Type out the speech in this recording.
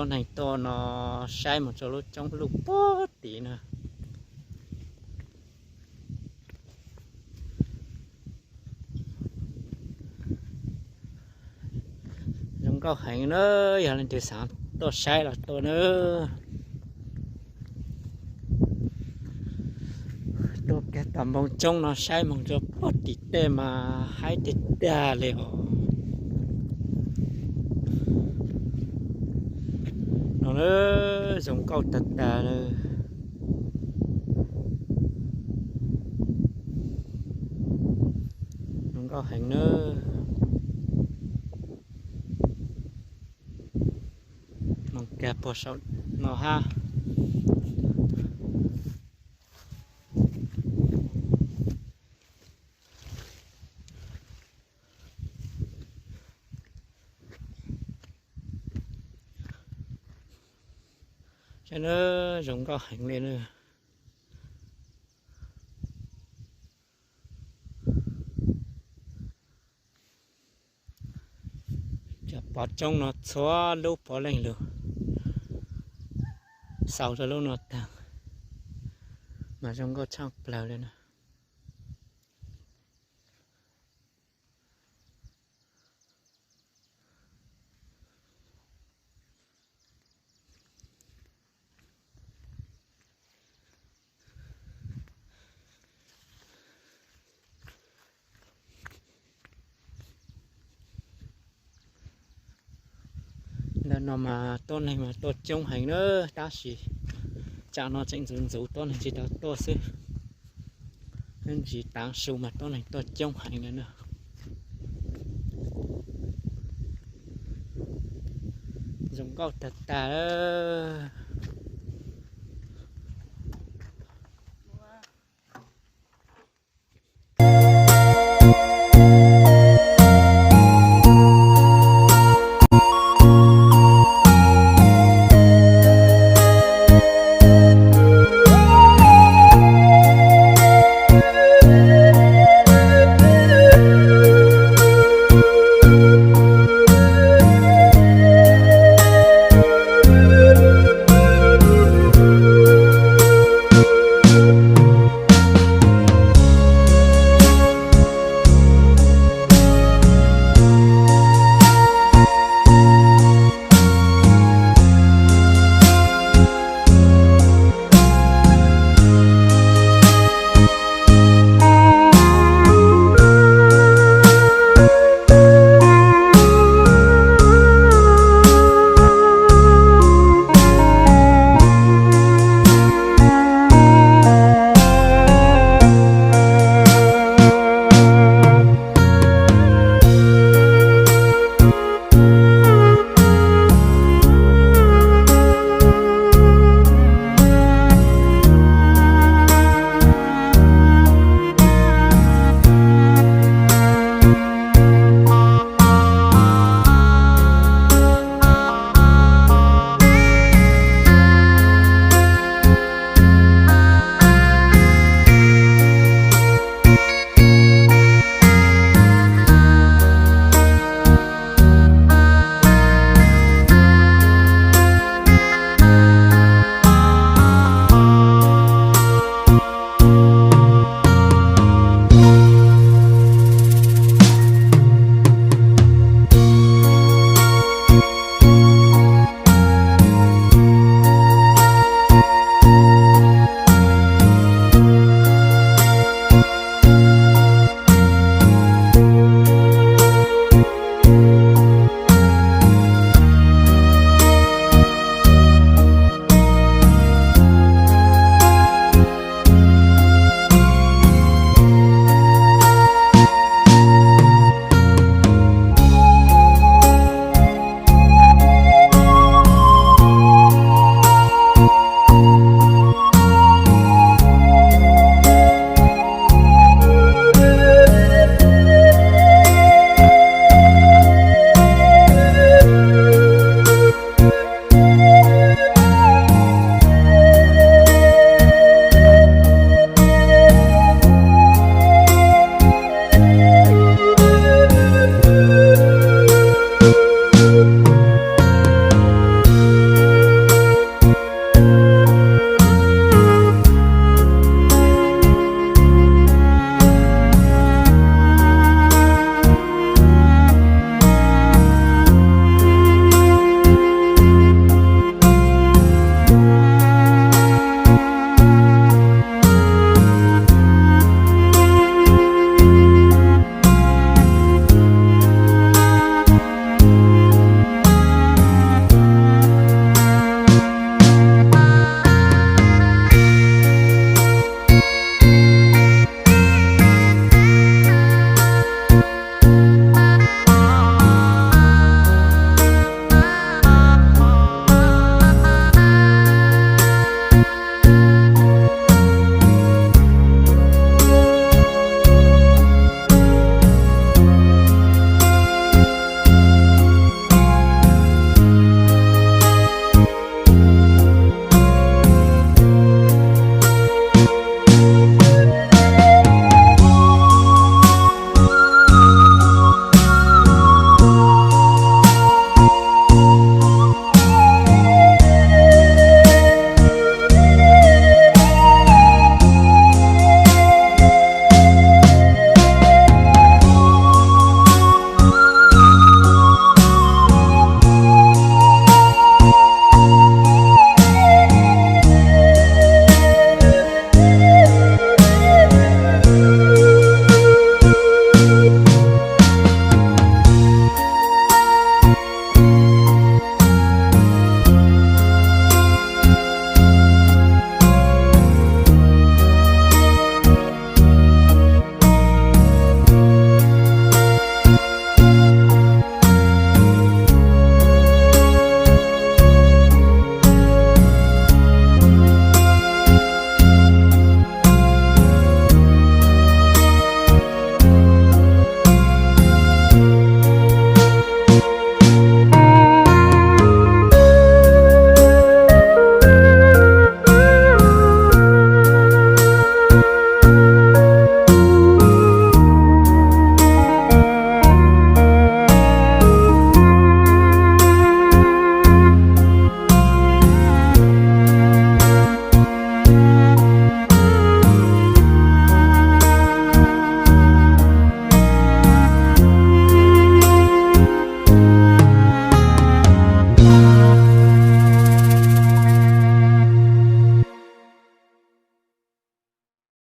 Tuaj neeg tuaj no saib mus rau lub coob lub puag tim na. Zoo nkauj heev na, yog leej twg xav tuaj saib los tuaj na. Tuaj kiag tom npoo coob no saib mus rau puag tim tej mas haib tiag tiag li os. No na, zoo nkauj tag tag li. Zoo nkauj heev na. Mus kiag puag saum no hab. Saib na, zoo nkauj heev li na. Cov pov roob no txhua lub puav leej lug xaus rau lub no tag, mas zoo nkauj tshaj plaws li na. Ntawm no mas tuab neeg mas tuaj coob heev na, tab sis tsam no tseem ntxuv ntxuv tuab neeg tsis tau tuaj xwb. Ntsis taav su mas tuab neeg tuaj coob heev li na. Zoo nkauj tag tag lawm.